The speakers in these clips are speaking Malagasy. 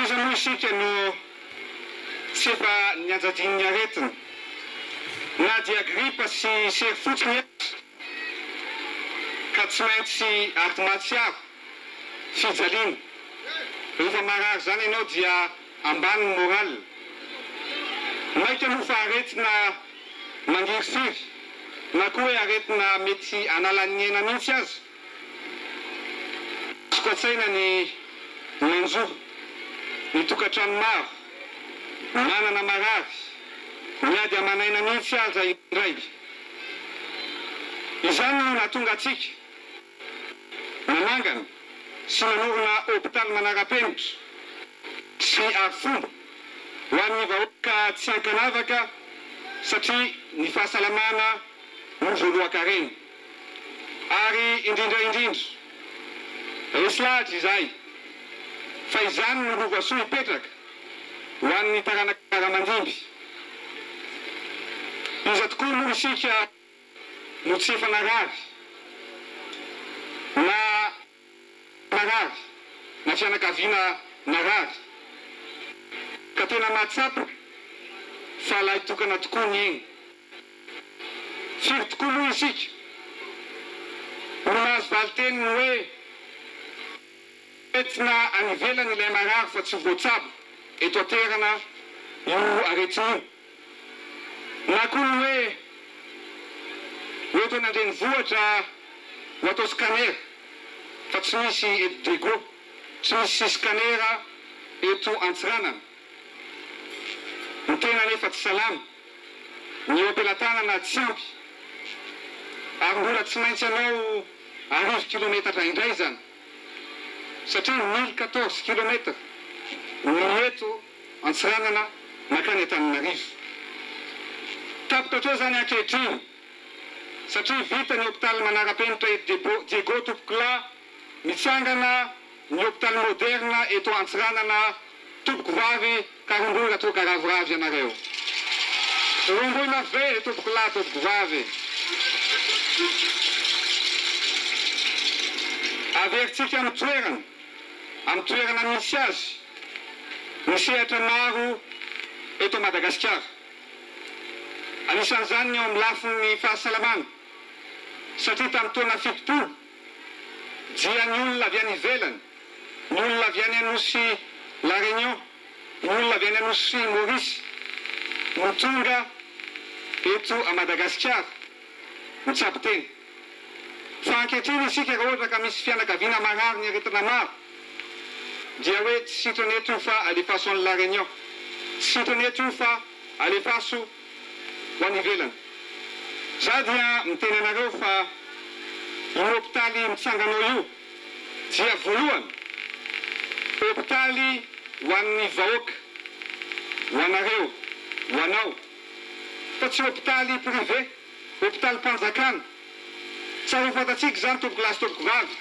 Iza moa isika no tsy efa nianjadian'ny aretina, na dia gripa sy sery fotsiny aza, ka tsy maintsy ary mahatsiaro fijaliana. Rehefa marary izany ianao dia ambany ny moral. Maika moa fa aretina mangirifiry na koa hoe aretina mety hanala ny aina mihitsy aza. Azoko an-tsaina ny manjo ny tokantrano maro manana marary miady aman'aina mihitsy aza indray. Izany no nahatonga antsika nanangana sy nanorina hopitaly manara-penitra sy arifomba ho an'ny vahoaka tsy ankanavaka satria ny fahasalamana no voalohan-karena. Ary indrindra indrindra, resy lahatra izahay fa izany no lova soa hipetraka ho an'ny taranaka ramandimby. Iza tokoa moa isika no tsy efa narary na marary na fianakaviana narary ka tena mahatsapa fa lahitokana tokoa ny aina. Firy tokoa moa isika no mahazo valinteny ny hoe entina any ivelany ilay marary fa tsy voatsabo eto an-toerana io aretina io. Na koa ny hoe ho eto an'andrenivohitra ho atao scanner fa tsy misy eto Diego, tsy misy scanner eto Antsiranana. Ny tena anefa tsy salama, ny eo am-pelatanana tsy ampy ary mbola tsy maintsy hanao arivo kilometatra indray izany satria 1014 kilomètres ny eto Antsiranana mankany Antananarivo. Tapitra hatreo izany ankehitriny satria vita ny hopitaly manara-penitra eto Diego tompokolahy, mitsangana ny hopitaly moderna eto Antsiranana tompokovavy ka romboy raha toa ka ravoravo ianareo. Romboy mafy be tompokolahy tompokovavy. Averintsika amin'ny toerana. amin'ny toerana misy azy ny sehatra maro eto Madagasikara. Anisan'izany ny eo amin'ny lafiny fahasalamana satria tamin'ny taona 70 dia ny olona avy any ivelany, ny olona avy any Anosy La Réunion, ny olona avy any Anosy Maurice no tonga eto Madagasikara mitsabo tena. Fa ankehitriny isika raha ohatra ka misy fianakaviana marary ny aretina maro dia hoe tsy sitrana eto io fa alefaso any La Réunion, tsy sitrana eto io fa alefaso ho any ivelany. Za dia miteny anareo fa io hopitaly mitsangana ao io dia voalohany hopitaly ho an'ny vahoaka, ho anareo, ho anao fa tsy hopitaly privé. Hopitalim-panjakana. Tsara ho fantatsika izany tompokolahy sy tompokovavy.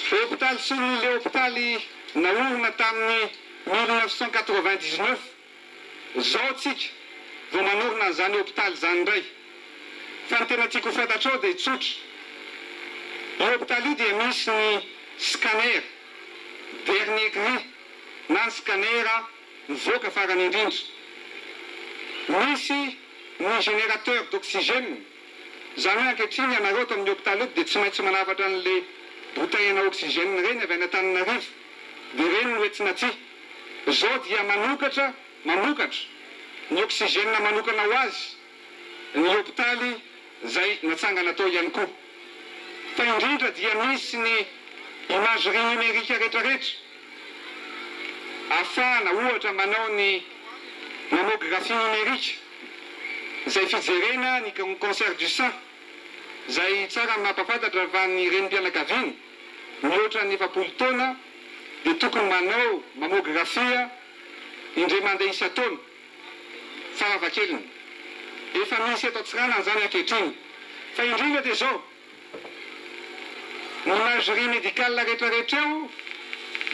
Hopitaly solon'ilay hopitaly naorina tamin'ny 1999 izao tsika vao manorina an'izany hopitaly izany indray. Fa ny tena tiako ho fantatrao dia tsotra. Io hopitaly io dia misy ny scanner dernier cri na ny scanner mivoaka farany indrindra. Misy ny générateur d'oxygène, izany hoe ankehitriny ianareo ato amin'ny hopitaly eto dia tsy maintsy manafatra an'le bouteille-na oxygène ireny avy any Antananarivo dia ireny no entina aty. Izao dia manokatra, mamokatra ny oxygène manokana ho azy ny hopitaly izay natsangana tao ihany koa. Fa indrindra dia misy ny imagerie numérique retraretra ahafahana ohatra manao ny mammographie numérique izay fijerena ny cancer du sein izay tsara ny mampafantatra fa ny renim-pianakaviana mihoatra ny 40 taona dia tokony manao mammographie indray mandeha isan-taona. Faravakeliny. Efa misy eto Antsiranana izany ankehitriny. Fa indrindra dia izao, ny imagerie médicale rehetra rehetra eo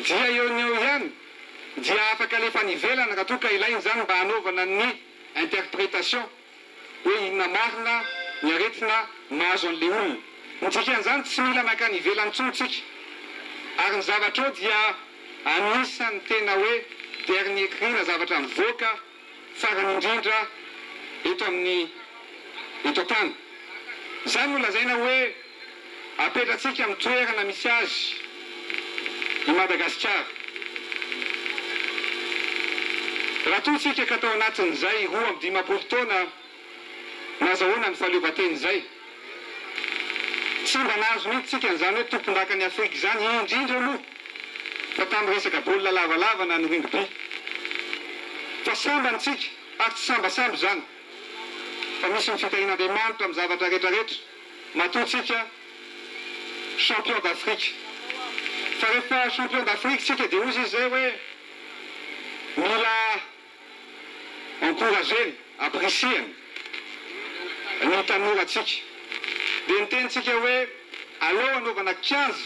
dia eo no eo ihany dia afaka alefa any ivelany raha toa ka ilaina izany mba hanaovana ny interprétation hoe inona marina ny aretina mahazo an'ilay olona. Ny dikan'izany tsy mila mankany ivelany intsony tsika. Ary ny zavatra ao dia anisan'ny tena hoe dernier cri na zavatra mivoaka farany indrindra eto amin'ny eto an-tany. Izany no lazaina hoe apetratsika amin'ny toerana misy azy i Madagasikara. Raha toa isika ka tao anatin'izay 52 taona nazahoana ny fahaleovantena izay, tsy mba nahazo mihitsy isika an'izany hoe tompondakan'i Afrika izany, indrindra aloha fa tamin'ny resaka baolina lavalava na ny rugby. Fa sambany isika ary tsy sambasamba izany. Fa misy ny fitahian'Andriamanitra amin'ny zavatra rehetra rehetra matoa tsika champion d'Afrique. Fa rehefa champion d'Afrique tsika dia hozy izy zay hoe mila encourager-na, ampirisihana ny tanora tsika. Dia niteny tsika hoe aleo anaovana kianja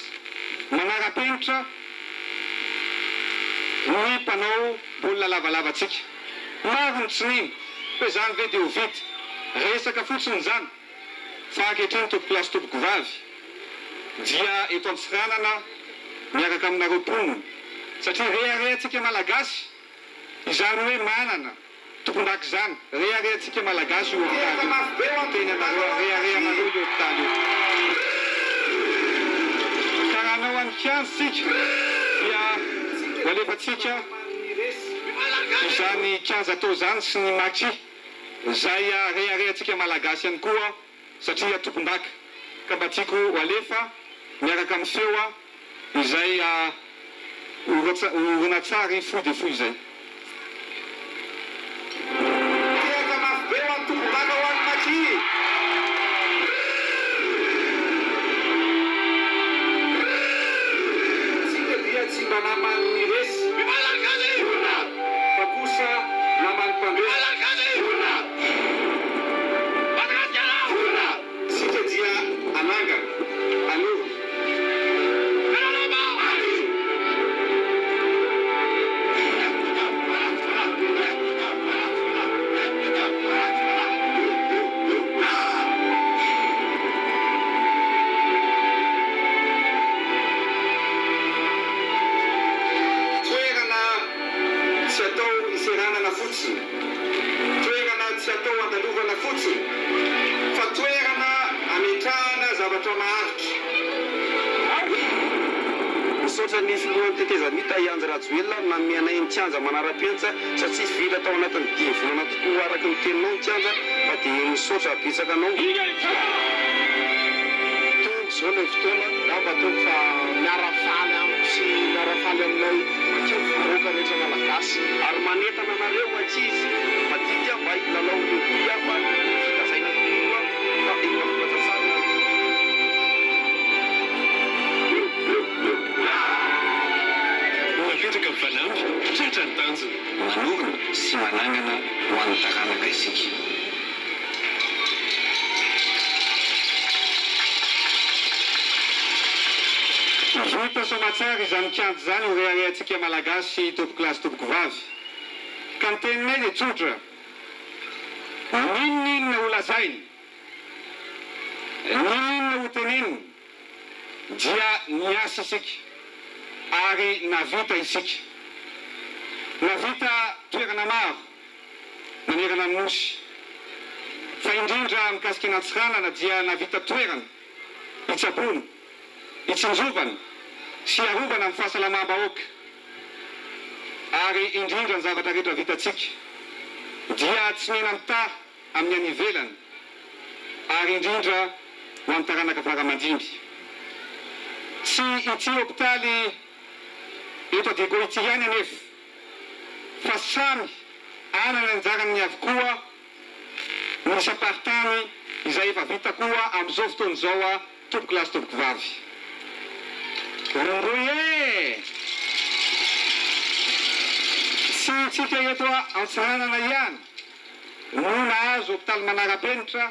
manara-penitra ny mpanao baolina lavalava tsika. Maro ny tsy nino hoe zany ve dia ho vita. Resaka fotsiny izany fa ankehitriny tompokolahy sy tompokovavy dia eto Antsiranana miaraka aminareo mponina satria reharehantsika Malagasy izany hoe manana tompondaka izany. Reharehantsika Malagasy io hopitaly io. Miteny anareo aho, reharehanareo io hopitaly io. Ka raha hanao an'ny kianja isika dia ho alefantsika izany kianja atao izany sy ny maki izay reharehantsika Malagasy ihany koa satria tompondaka. Ka mba tiako ho alefa miaraka amin'ny feo izay horonantsary fohy dia fohy izay. Tehaka mafy be ho an'ny tompondaka ho an'ny Maki! Tsika dia tsy mba naman'ny resy fa kosa naman'ny mpandresy. Isika dia hanangana, hanorina. Toerana tsy atao hiseranana fotsiny. Toerana tsy atao andalovana fotsiny fa toerana ametrahana zavatra maharitra. Misaotra ny filohan'ny tetezamita i Andry Rajoelina nanome anay ny kianja manara-penitra satria vita tao anatin'ny dimy volana tokoa araka ny teninao ny kianja fa dia misaotra betsaka anao. Tonga izao ilay fotoana, angamba ataoko fa miara-faly amiko sy miara-faly aminay ankizy vahoaka rehetra Malagasy. Ary manentana anareo ankizy madinika mba hilalao rugby fa fitazaina tokoa fa efa vokatra tsara ny rugby. Napetraka ny fanamby, tratra ny tanjona. Manorina sy manangana ho an'ny taranaka isika. Vita soamatsara izany kianja izany ho reharehantsika Malagasy tompokolahy sy tompokovavy. Ka ny teninay dia tsotra, n'inon'inona ho lazaina, n'inon'inona ho tenenina dia niasa isika ary navita isika. Navita toerana maro. manerana ny Nosy, fa indrindra mikasika an'Antsiranana dia nahavita toerana hitsaboana, hitsinjovana sy hiarovana ny fahasalamam-bahoaka ary indrindra ny zavatra rehetra vitantsika dia tsy mena-mitaha amin'ny any ivelany ary indrindra ho an'ny taranaka fara aman-dimby. Tsy ity hopitaly eto Diego ity ihany anefa fa samy hanana ny anjarany avokoa ny isam-paritany izay efa vita koa amin'izao fotoana izao tompokolahy sy tompokovavy. Rondroy e! Tsy isika eto Antsiranana ihany no nahazo hopitaly manara-penitra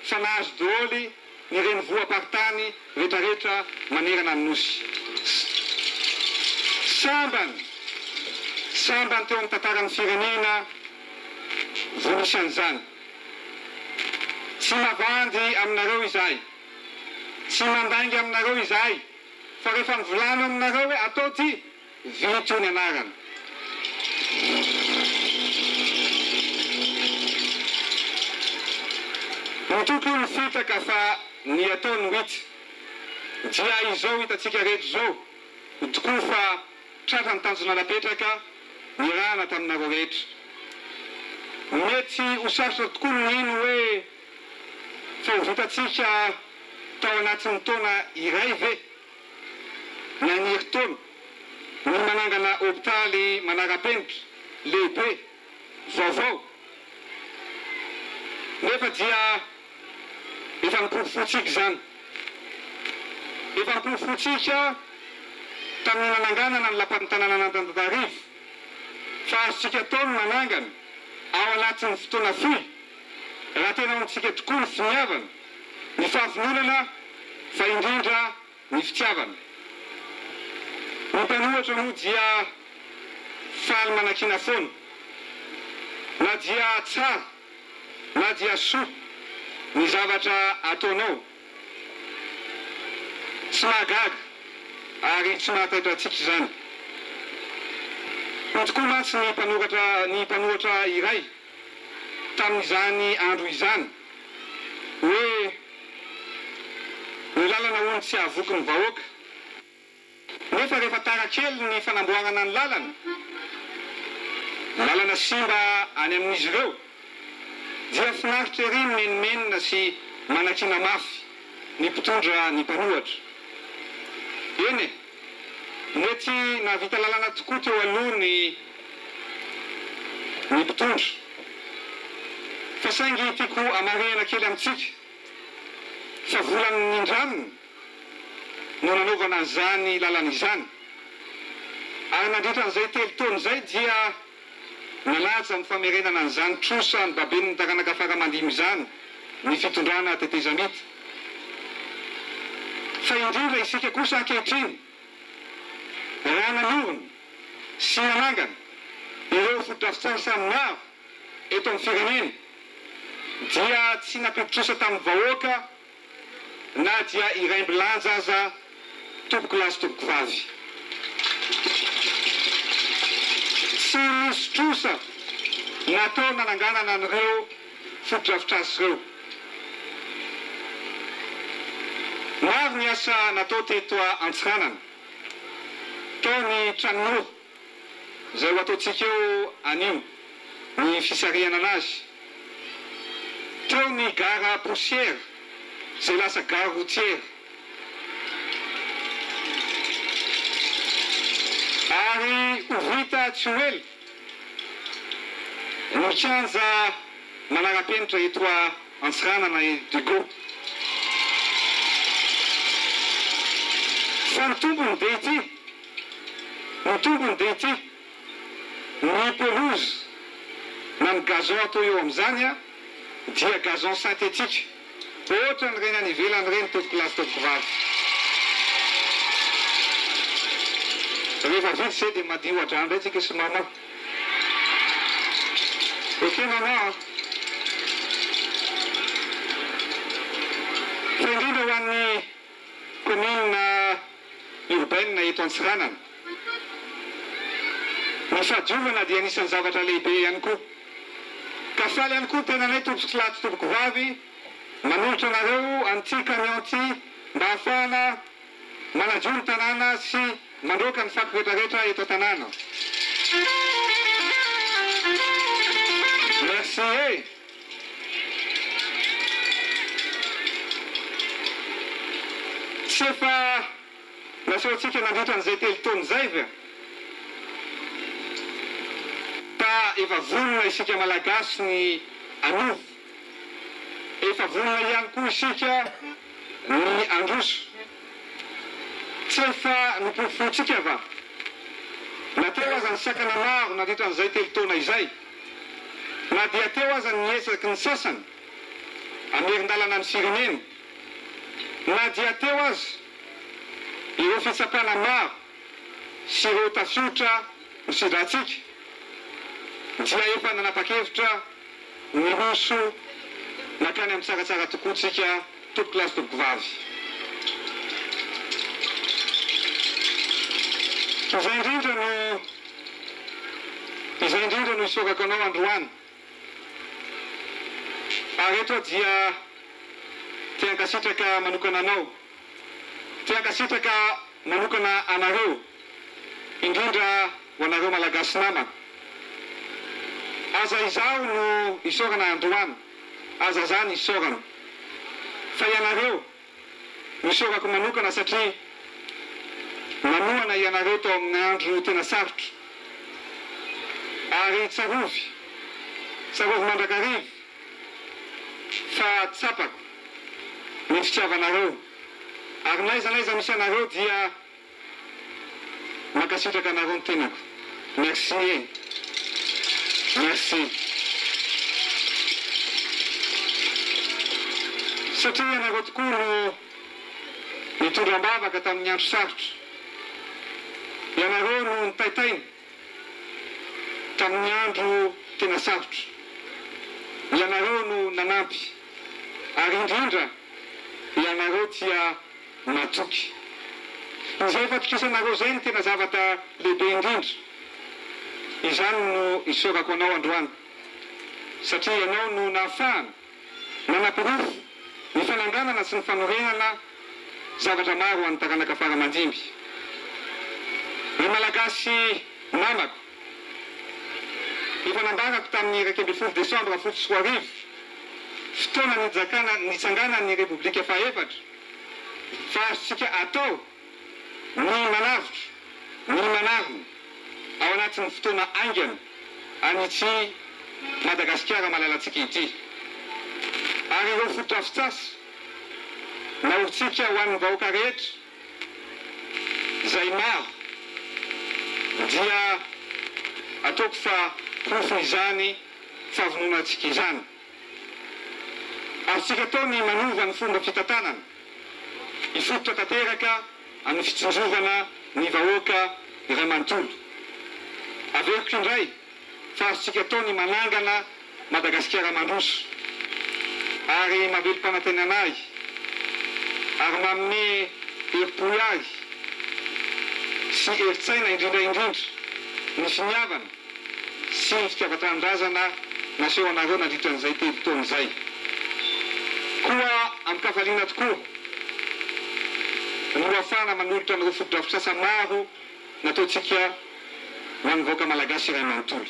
fa nahazo daholo ny renivoham-paritany retraretra manerana ny Nosy. Sambany, sambany teo amin'ny tantaran'ny firenena vao nisy an'izany. Tsy mavandy aminareo izahay, tsy mandainga aminareo izahay. Fa rehefa mivolana aminareo hoe atao ty, vita io ny anarana. Ny toko io ny fitaka fa ny atao no hita. Dia izao hitantsika rehetra izao tokoa fa tratra ny tanjona napetraka niarahana taminareo rehetra. Mety ho sarotra tokoa ny mino hoe fa ho vitantsika tao anatin'ny taona iray ve na ny herintaona ny manangana hopitaly manara-penitra lehibe vaovao nefa dia efa noporofointsika izany. Efa noporofointsika tamin'ny nananganana ny lapan'ny tanànan'Antananarivo fa azontsika atao ny manangana ao anatin'ny fotoana fohy raha tena ao amintsika tokoa ny finiavana, ny fahavononana fa indrindra ny fitiavana. Ny mpanohatra moa dia faly manakiana foana na dia tsara na dia soa ny zavatra ataonao. Tsy mahagaga ary tsy mahataitra antsika izany. Hoy tokoa mantsy ny mpanoratra ny mpanohatra iray tamin'izany andro izany hoe ny lalana hono tsy hahavoky ny vahoaka. Nefa rehefa tara kely ny fanamboarana ny lalana, lalana simba any amin'izy ireo, dia finaritra ery mimenomenona sy manakiana mafy ny mpitondra ny mpanohatra. Eny e! Mety nahavita lalana tokoa teo aloha ny ny mpitondra. Fa saingy tiako hamarihana kely amintsika fa vola nindramina no nanaovana an'izany lalana izany. Ary nandritra an'izay telo taona izay dia nanaja ny famerenana an'izany trosa nobaben'ny taranaka fara-mandimby izany ny fitondrana tetezamita. Fa indrindra isika kosa ankehitriny raha nanorina sy nanangana ireo fotodrafitrasa maro eto amin'ny firenena dia tsy nampidi-trosa tamin'ny vahoaka na dia iraimbilanja aza tompoko lahy sy tompoko vavy. Tsy nisy trosa natao nananganana an'ireo fotodrafitrasa ireo. Maro ny asa natao teto Antsiranana. Tao ny tranon'ora izay ho ataontsika eo anio ny fisarihana anazy. Teo ny gara poussière izay lasa gare routière. Ary ho vita tsy ho ela ny kianja manara-penitra eto Antsiranana e Diego. Fa ny tombony dia ity. Ny tombony dia ity, ny pelouse na ny gazon atao eo amin'izany dia gazon synthétique, ohatran'ireny any ivelany ireny tompokolahy sy tompokovavy. Rehefa vita izay dia madio ohadrano indray tsika sy maman. Ok maman a! Fa indrindra ho an'ny Commune urbaine eto Antsiranana. Ny fahadiovana dia anisan'ny zavatra lehibe ihany koa. Ka faly ihany koa ny tenanay tompoko lahy sy tompoko vavy manolotra anareo an'ity camion ity mba hahafahana manadio ny tanàna sy mandroaka ny fako retraretra eto an-tanàna. Merci e! Tsy efa nasehontsika nandritra an'izay telo taona izay ve fa efa vonona isika Malagasy ny hanova, efa vonona ihany koa isika ny handroso. Tsy efa noporofointsika va na teo aza ny sakana maro nandritra an'izay telo taona izay? Na dia teo aza ny ezaky ny sasany hamerin-dalana ny firenena, na dia teo aza ireo fitsapana maro sy ireo tafiotra nosedrantsika, dia efa nanapa-kevitra niroso nankany amin'ny tsaratsara tokoa tsika tompokolahy sy tompokovavy. Izay indrindra no izay indrindra no isaorako anao androany. Ary eto aho dia te hankasitraka manokana anao, te hankasitraka manokana anareo, indrindra ho anareo Malagasy namana. Aza izaho no isaorana androany, aza zany isaorana, fa ianareo no isaorako manokana satria nanohana ianareo tao amin'ny andro tena sarotra. Ary tsarovy, tsarovy mandrakariva fa tsapako ny fitiavanareo, ary n'aiza n'aiza misy anareo dia Mankasitraka anareo ny tenako. Merci e. Merci. Satria ianareo tokoa no nitondra am-bavaka tamin'ny andro sarotra. Ianareo no nitaitaina tamin'ny andro tena sarotra. Ianareo no nanampy. Ary indrindra ianareo tia matoky. Izay fatokisanareo izay no tena zavatra lehibe indrindra. Izany no isaorako anao androany, satria ianao no nahafahana nanaporofo ny fananganana sy ny fanorenana zavatra maro ho an'ny taranaka fara aman-dimby. Ry Malagasy namako, efa nambarako tamin'ny 11 desambra 2010, fotoana nijakana nitsanganan'ny Repoblika fahaefatra, fa azontsika atao ny manavotra, ny manarina ao anatin'ny fotoana haingana an'ity Madagasikara malalantsika ity. Ary ireo fotodrafitrasa naorintsika ho an'ny vahoaka rehetra izay maro dia ataoko fa porofon'izany fahavononantsika izany. Azontsika atao ny manova ny fomba fitantanana, hifototra tanteraka amin'ny fitsinjovana ny vahoaka iray manontolo. Averiko indray fa azontsika atao ny manangana Madagasikara mandroso ary mahavelom-panantenana ahy ary manome herim-po ahy sy herin-tsaina indrindra indrindra ny finiavana sy ny fitiavan-tanindrazana naseho anareo nandritra an'izay 3 taona izay. Koa amin-kafaliana tokoa no ahafahana manolotra an'ireo fotodrafitrasa maro nataontsika ho an'ny vahoaka malagasy iray manontolo.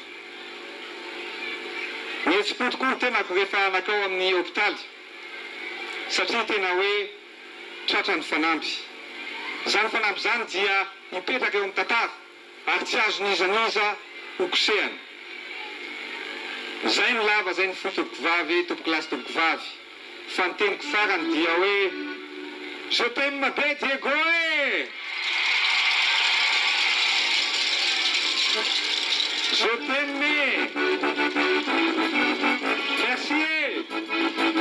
Nihetsi-po tokoa ny tenako rehefa nakao amin'ny hopitaly satria tena hoe tratra ny fanamby. Izany fanamby izany dia hipetraka eo amin'ny tantara. Ary tsy azon'iza n'iza ho kosehana. Zay ny lava zay ny fohy tompoko vavy tompoko lahy sy tompoko vavy fa ny teniko farany dia hoe je t'aime be Diego e! Je t'aime e! Merci e!